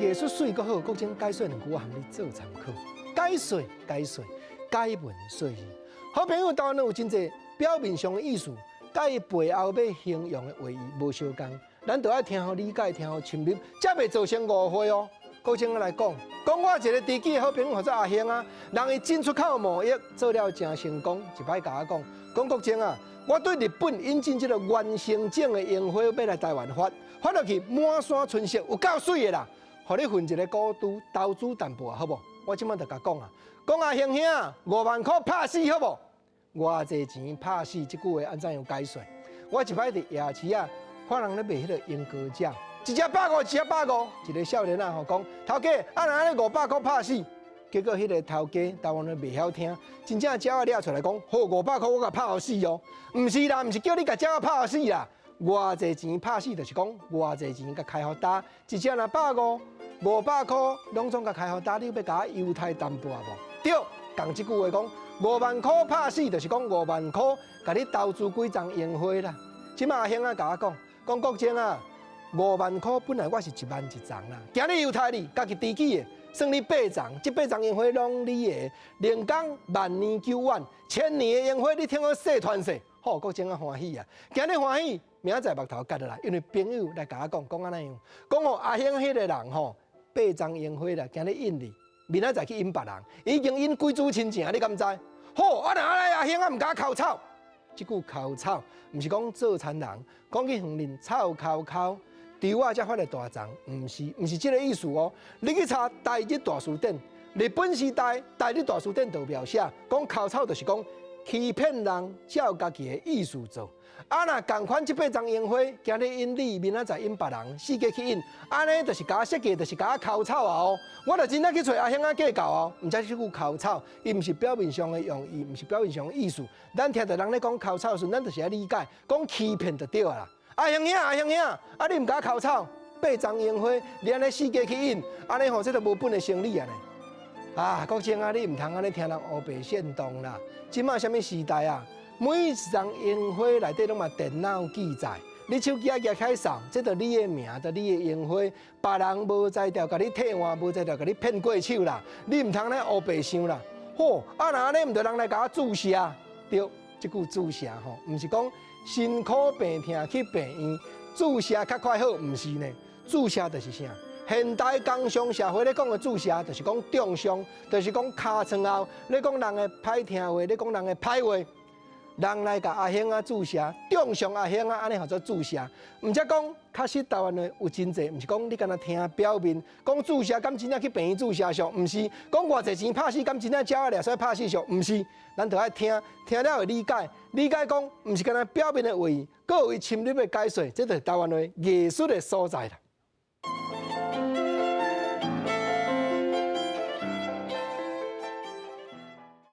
藝術媠閣好，國珍解說兩句，我含你做參考。解說解說解文說字，好朋友台灣有真濟表面上的意思，佮伊背後欲形容的話意無相仝，咱著愛聽予理解，聽予深入，才袂造成誤會哦。國珍來講，講我一个知己的好朋友，號做阿興啊，人伊進出口貿易做了誠成功，一擺共我講，講國珍啊，我對日本引進這个原生種的櫻花欲來台灣發，發落去滿山春色，有夠媠的啦，予你份一个股資投資淡薄仔，好無？我這擺就共講啊，講阿興兄，5萬箍拍死好無？偌濟錢拍死？這句話按怎樣解說？我一擺佇夜市啊，看人咧賣彼个英歌鳥，一隻百五，一隻百五，一个少年仔吼講，頭家啊，若按呢五百箍拍死，結果彼个頭家台灣話袂曉聽，真正鳥仔掠出來講，好五百箍我共拍予死哦，毋是啦，毋是叫你共鳥仔拍予死啦，偌濟錢拍死就是講偌濟錢共開予焦，一隻若百五，五百箍攏總共開予焦，你欲共我優待淡薄仔無？對，仝這句話講，五萬箍拍死就是講五萬箍，共你投資幾叢櫻花啦。這擺阿興仔共我講，講國珍啊，五萬箍本來我是1萬一叢啦，今日優待你，家己知己的，算你八叢，這八叢櫻花攏你的，靈光萬年久遠，千年的櫻花你聽講細傳世，好，國珍啊歡喜啊，今日歡喜，明仔載目頭結落來，因為朋友來共我講，講按呢樣，講吼阿興彼个人吼，八叢櫻花啦，今日引你，明仔載去引別人，已經引幾組親情，你敢知？好，啊若按呢阿興啊毋敢剾草，這句剾草，毋是講做田人，講去園林草剾剾，稻仔才發會大叢，毋是，毋是這个意思哦。你去查台日大辭典，日本時代台日大辭典就描寫，講剾草就是講欺騙人，照家己的意思做。啊，若仝款這八叢櫻花，今日引你，明仔載引別人，四界去引，按呢就是共我設計，就是共我剾草啊！哦，我就真正去揣阿興仔計較哦，毋知這句剾草，伊毋是表面上的用意，毋是表面上的意思。咱聽著人咧講剾草的時陣，咱就是愛理解，講欺騙就對啊啦。阿興兄，阿興兄，啊你毋共我剾草，八叢櫻花，你按呢四界去引，按呢吼，這就無本的生理啊呢。啊，國珍啊，你毋通按呢聽人烏白煽動啦。這擺啥物時代啊？每一叢櫻花內底攏嘛電腦記載，你手機仔舉起來掃，這就你的名，就你的櫻花，別人無才調共你替換，無才調共你騙過手啦。你毋通咧烏白想啦。好，啊若按呢毋著人來共我注射，對，這句注射吼，毋是講辛苦病痛去病院注射較快好，毋是呢。注射就是啥？現代工商社會咧講的注射，就是講中傷，就是講尻川後，咧講人的歹聽話，咧講人的歹話。人來共阿興仔注射，中傷阿興仔，按呢號做注射。毋則講，確實台灣話有真濟，毋是講你干焦聽表面講注射，敢真正去病院注射上，毋是講偌濟錢拍死，敢真正鳥仔掠使拍死上，毋是。咱著愛聽，聽了會理解，理解講，毋是干焦表面的話，閣有伊深入的解說，這就是台灣話藝術的所在啦。